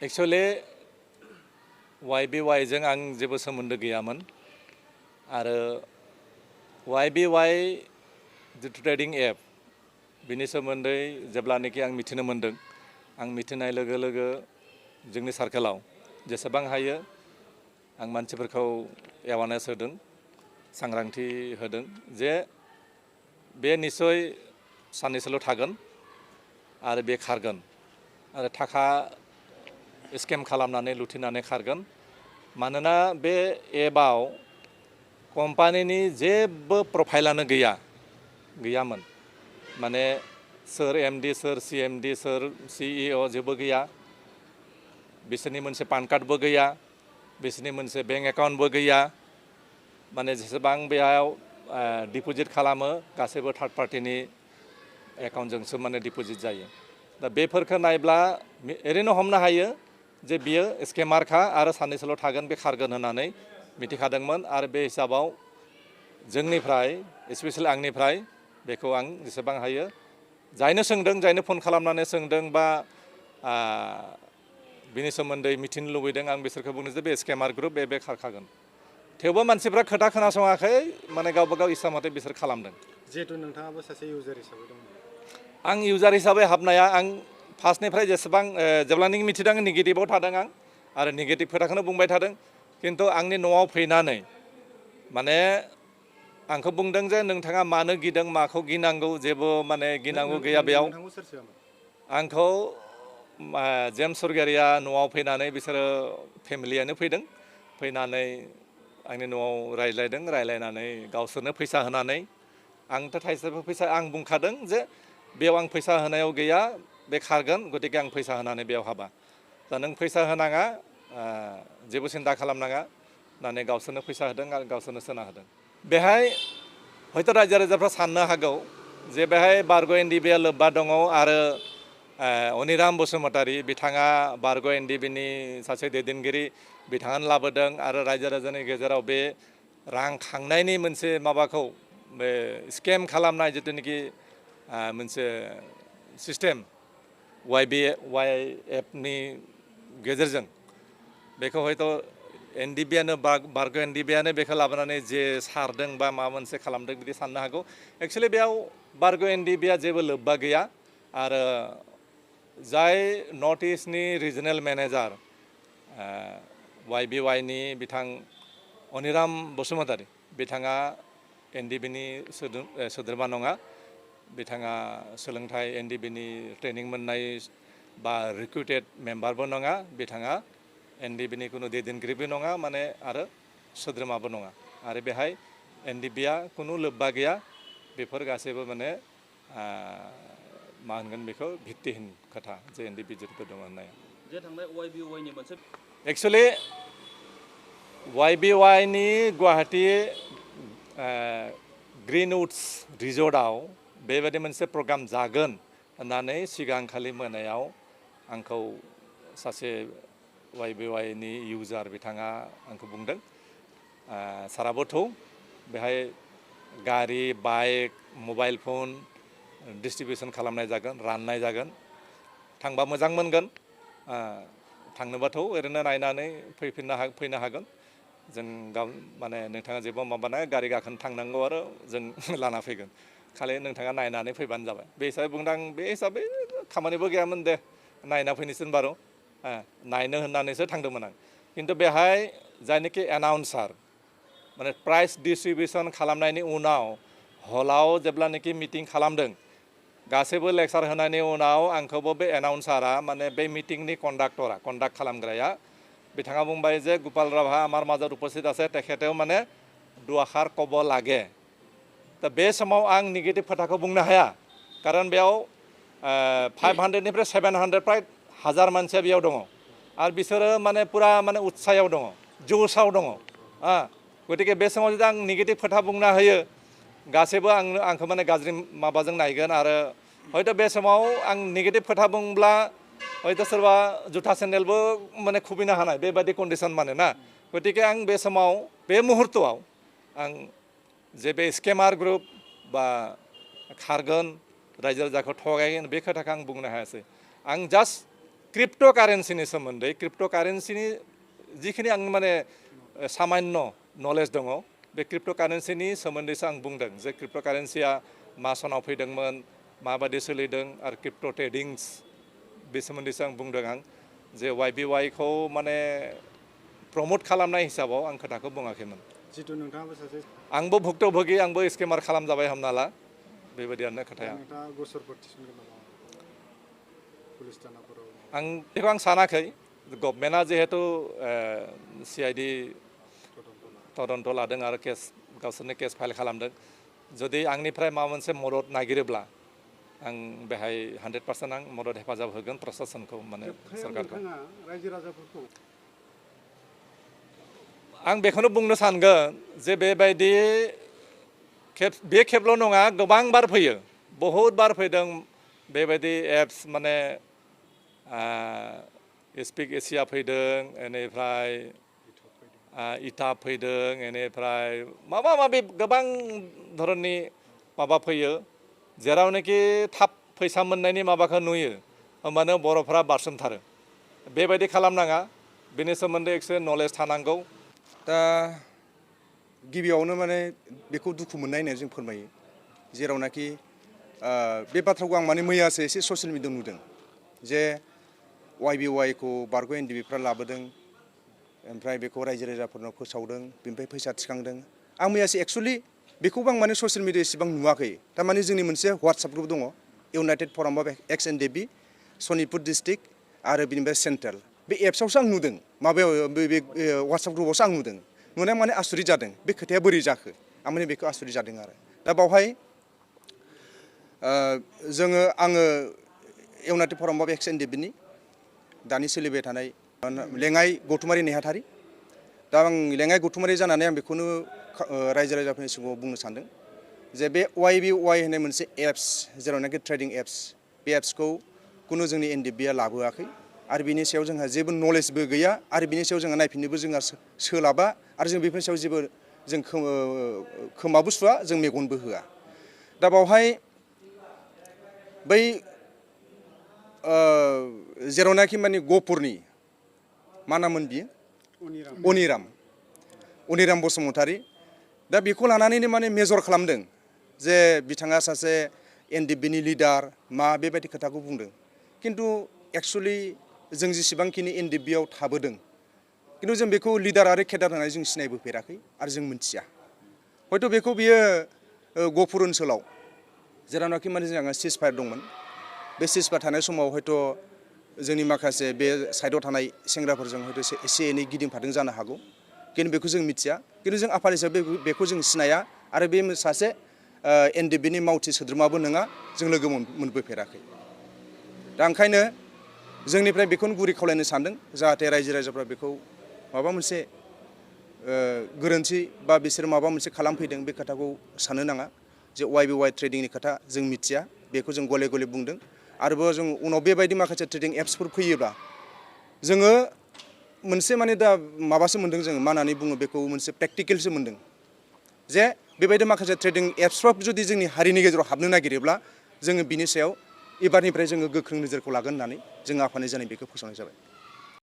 actually YBY जों आं जेबो सोमोन्दो गैयामोन आरो YBY जितु ट्रेडिं एप बिनि सोमोन्दै जेब्लानोखि आं मिथिनो मोन्दों आं मिथिनाय लोगो लोगो जोंनि सार्केलाव जेसेबां हायो आं मानसिफोरखौ एवारनेस होदों सांग्रांथि होदों जे बे निसय साननैसोल' थागोन आरो बे खारगोन आरो थाखा स्केम खालामनानै लुथिनानै खारगोन मानोना बे एपआव कम्पानिनि जेबो प्रफाइलानो गैयामोन माने सोर MD सोर CMD सोर CEO जेबो गैया बिसोरनि मोनसे पान कार्डबो गैया बिसोरनि मोनसे बेंक एकाउन्टबो गैया माने जेसेबां बेयाव डिप'जिट खालामो गासैबो थार्ड पार्टिनि एकाउन्टजोंसो माने डिप'जिट जायो दा बेफोरखौ नायब्ला ओरैनो हमनो हायो जे बियो स्केमारखा आरो साननैसोल' थागोन बे खारगोन होननानै मिथिखादोंमोन आरो बे हिसाबाव जोंनिफ्राय स्पेसियेलि आंनिफ्राय बेखौ आं जेसेबां हायो जायनो सोंदों जायनो फन खालामनानै सोंदों बा बिनि सोमोन्दै मिथिनो लुबैदों आं बिसोरखौ बुंनो जे बे स्केमार ग्रुप बे खारखागोन थेवबो मानसिफ्रा खोथा खोनासङाखै माने गावबा गाव इस्सा मथे बिसोर खालामदों जिहेतु नोंथाङाबो सासे इउजार हिसाबै दं आं इउजार हिसाबै हाबनाया आं फार्स्टनिफ्राय जेसेबां जेब्लानोखि मिथिदों नेगेटिभआव थादों आं आरो नेगेटिभ खोथाखौनो बुंबाय थादों खिन्थु आंनि न'आव फैनानै माने आंखौ बुंदों जे नोंथाङा मानो गिदों माखौ गिनांगौ जेबो माने गिनांगौ गैया बेयाव आंखौ जेम्स सरगियारिया न'आव फैनानै बिसोरो फेमिलियानो फैनानै आंनि न'आव रायज्लायनानै गावसोरनो फैसा होनानै आंथ' थाइसेबो फैसा आं बुंखादों जे बेयाव आं फैसा होनायाव गैया बे खारगोन गतिके आं फैसा होनानै बेयाव हाबा दा नों फैसा होनाङा जेबो सिन्था खालामनाङा होननानै गावसोरनो फैसा होदों आरो गावसोरनो सोना होदों बेहाय हयथ' रायजो राजाफ्रा साननो हागौ जे बेहाय बारग' NDBआ लोब्बा दङ आरो अनिराम बसुमतारी बिथाङा बारग' NDBनि सासे दैदेनगिरि बिथाङानो लाबोदों आरो रायजो राजानि गेजेराव बे रां खांनायनि मोनसे माबाखौ बे स्केम खालामनाय जिथुनाखि मोनसे सिस्टेम YBFनि गेजेरजों बेखौ हयथ' NDBआनो बारग' NDBआनो बेखौ लाबोनानै जे सारदों बा माबा मोनसे खालामदों बिदि साननो हागौ एक्सुवेलि बेयाव बारग' NDBआ जेबो लोब्बा गैया आरो जाय नर्थ इस्टनि रिजनेल मेनेजार YBYनि बिथां अनिराम बसुमतारी बिथाङा NDBनि सोद्रोमा नङा बिथाङा सोलोंथाइ NDBनि ट्रेनिं मोननाय बा रिक्रुटेड मेम्बारबो नङा बिथाङा NDBनि खुनु दैदेनगिरिबो नङा माने आरो सोद्रोमाबो नङा आरो बेहाय NDBआ खुनु लोब्बा गैया बेफोर गासैबो माने मा होनगोन बेखौ भित्तिहीन खोथा जे NDB जितु दङ होननाया जे थांनाय YBYनि मोनसे एक्सुवेलि YBYनि गुवाहाटी ग्रीनवुड्स रिजर्टआव बेबायदि मोनसे प्रग्राम जागोन होननानै सिगांखालि मोनायाव आंखौ सासे YBYनि इउजार बिथाङा आंखौ बुंदों साराबोथौ बेहाय गारि बाइक मबाइल फन डिस्ट्रिबिउसन खालामनाय जागोन राननाय जागोन थांबा मोजां मोनगोन थांनोबाथ' ओरैनो नायनानै फैनो हागोन जों गाव माने नोंथाङा जेबो माबानाय गारि गाखोनो थांनांगौ आरो जों लाना फैगोन खालि नोंथाङा नायनानै फैबानो जाबाय बे हिसाबै बुंदों आं बे हिसाबै खामानिबो गैयामोन दे नायना फैनोसै बारु नायनो होननानैसो थांदोंमोन आं खिन्थु बेहाय जायनोखि एनाउन्सार माने प्राइज डिस्ट्रिबिउसन खालामनायनि उनाव हलाव जेब्लानोखि मिटिं खालामदों गासैबो लेक्सार होनायनि उनाव आंखौबो बे एनाउन्सारा माने बे मिटिंनि कन्डाक्ट खालामग्राया बिथाङा बुंबाय जे गोपाल राभा आमार माजत उपस्थित আছে तेखेतेও माने दुआखार कब लागे दा बे समाव आं नेगेटिभ खोथाखौ बुंनो हाया खारन बेयाव 500निफ्राय 700 प्राय 1000 मानसिया बेयाव दङ आरो बिसोरो माने पुरा माने उत्सायाव दङ जोसाव दङ गतिके बे समाव जुदि आं नेगेटिभ खोथा बुंना होयो गासैबो आंखौ माने गाज्रि माबाजों नायगोन आरो हयथ' बे समाव आं नेगेटिभ खोथा बुंब्ला हयथ' सोरबा जुथा सेन्देलबो माने खुबैनो हानाय बेबायदि कन्डिसन माने ना गतिके आं बे समाव बे मुहुर्तआव आं जे बे स्केमार ग्रुप बा खारगोन रायजो राजाखौ थगायगोन बे खोथाखौ आं बुंनो हायासै आं जास्ट क्रिप्ट'कारेन्सिनि सोमोन्दै क्रिप्ट'कारेन्सिनि जिखिनि आं माने सामान्य नलेज दङ बे क्रिप्ट'कारेन्सिनि सोमोन्दैसो आं बुंदों जे क्रिप्ट'कारेन्सिया मा सनाव फैदोंमोन माबादि सोलिदों आरो क्रिप्ट' ट्रेडिंस बे सोमोन्दैसो आं बुंदों आं जे YBYखौ माने प्रमोट खालामनाय हिसाबाव आं खोथाखौ बुङाखैमोन जितु नोंथाङाबो सासे आंबो भुक्तभोगि आंबो स्केमार खालामजाबाय हमना ला बेबायदियानो खोथाया नोंथाङा गसरफोर थिसनगोन नामा पुलिस थानाफोराव आं बेखौ आं सानाखै गभर्नमेन्टआ जिहेतु CID तदन्त लादों आरो केस गावसोरनो केस फाइल खालामदों जुदि आंनिफ्राय माबा मोनसे मदद नागिरोब्ला आं बेहाय 100% आं मदद हेफाजाब होगोन प्रशासनखौ माने सरकारखौ रायजो राजाफोरखौ आं बेखौनो बुंनो सानगोन जे बेबायदि बे खेबल' नङा गोबां बार फैयो बहुद बार फैदों बेबायदि एप्स माने स्पिक एसिया फैदों बेनिफ्राय इटा फैदों बेनिफ्राय माबा माबि गोबां धरननि माबा फैयो जेरावनाखि थाब फैसा मोननायनि माबाखौ नुयो होमबानो बर'फ्रा बारसोमथारो बेबायदि खालामनाङा बेनि सोमोन्दै एसे नलेज थानांगौ दा गिबियावनो माने बेखौ दुखु मोननाय होननानै जों फोरमायो जेरावनाखि बे बाथ्राखौ आं माने मैयासो एसे ससियेल मिडियायाव नुदों जे YBYखौ बारग' NDFBफ्रा लाबोदों ओमफ्राय बेखौ रायजो राजाफोरनाव फोसावदों बेनिफ्राय फैसा थिखांदों आं मैयासो एक्सुवेलि बेखौबो आं माने ससियेल मिडियायाव एसेबां नुवाखै थारमाने जोंनि मोनसे WhatsApp ग्रुप दङ united forum of Ex-NDFB Sonitpur district आरो बेनिफ्राय सेन्ट्रेल बे एप्सआवसो आं नुदों माबायाव बे WhatsApp ग्रुपआवसो आं नुदों नुनाया माने आसुरित जादों बे खोथाया बोरै जाखो आं माने बेखौ आसुरित जादों आरो दा बावहाय आङो इउनाइटेड फराम अफ Ex-NDFBनि दानि सोलिबाय थानाय लेङाइ गौथुमारि नेहाथारि दा आं लेङाइ गौथुमारि जानानै आं बेखौनो रायजो राजाफोरनि सिगाङाव बुंनो सानदों जे बे YBY होननाय मोनसे एप्स जेरावनाखि ट्रेडिं एप्स बे एप्सखौ खुनु जोंनि NDFBआ लाबोआखै आरो बिनि सायाव जोंहा जेबो नलेजबो गैया आरो बिनि सायाव जोंहा नायफिननोबो जोंहा सोलाबा आरो जों बेफोरनि सायाव जेबो जों खोमाबो सुवा जों मेगनबो होआ दा बावहाय बै जेरावनाखि माने गहपुरनि मा नाममोन बियो अनिराम बसुमतारी दा बेखौ लानानैनो माने मेजर खालामदों जे बिथाङा सासे NDFBनि लिडार मा बेबायदि खोथाखौ बुंदों खिन्थु एक्सुवेलि जों जेसेबांखिनि NDFBआव थाबोदों खिन्थु जों बेखौ लिडार आरो केडार होननानै जों सिनायबोफेराखै आरो जों मिथिया हयथ' बेखौ बियो गहपुर ओनसोलाव जेरावनाखि माने जोंहा सिजफायार दंमोन बे सिजफायार थानाय समाव हयथ' जोंनि माखासे बे साइडआव थानाय सेंग्राफोरजों हयथ' एसे एनै गिदिंफादों जानो हागौ खिन्थु बेखौ जों मिथिया खिन्थु जों आफाद हिसाबै बेखौ जों सिनाया आरो बे सासे NDFBनि मावथि सोद्रोमाबो नङा जों लोगो मोनबोफेराखै दा ओंखायनो जोंनिफ्राय बेखौनो गुरै खावलायनो सानदों जाहाथे रायजो राजाफ्रा बेखौ माबा मोनसे गोरोन्थि बा बिसोर माबा मोनसे खालामफैदों बे खोथाखौ साननो नाङा जे YBY ट्रेडिंनि खोथा जों मिथिया बेखौ जों गले गले बुंदों आरोबाव जों उनाव बेबायदि माखासे ट्रेडिं एप्सफोर फैयोब्ला जोङो मोनसे माने दा माबासो मोन्दों जोङो मा होननानै बुङो बेखौ मोनसे प्रेक्टिकेलसो मोन्दों जे बेबायदि माखासे ट्रेडिं एप्सफ्रा जुदि जोंनि हारिनि गेजेराव हाबनो नागिरोब्ला जोङो बिनि सायाव एबारनिफ्राय जोङो गोख्रों नोजोरखौ लागोन होननानै जों आफादनि जानाय बेखौ फोसावनाय जाबाय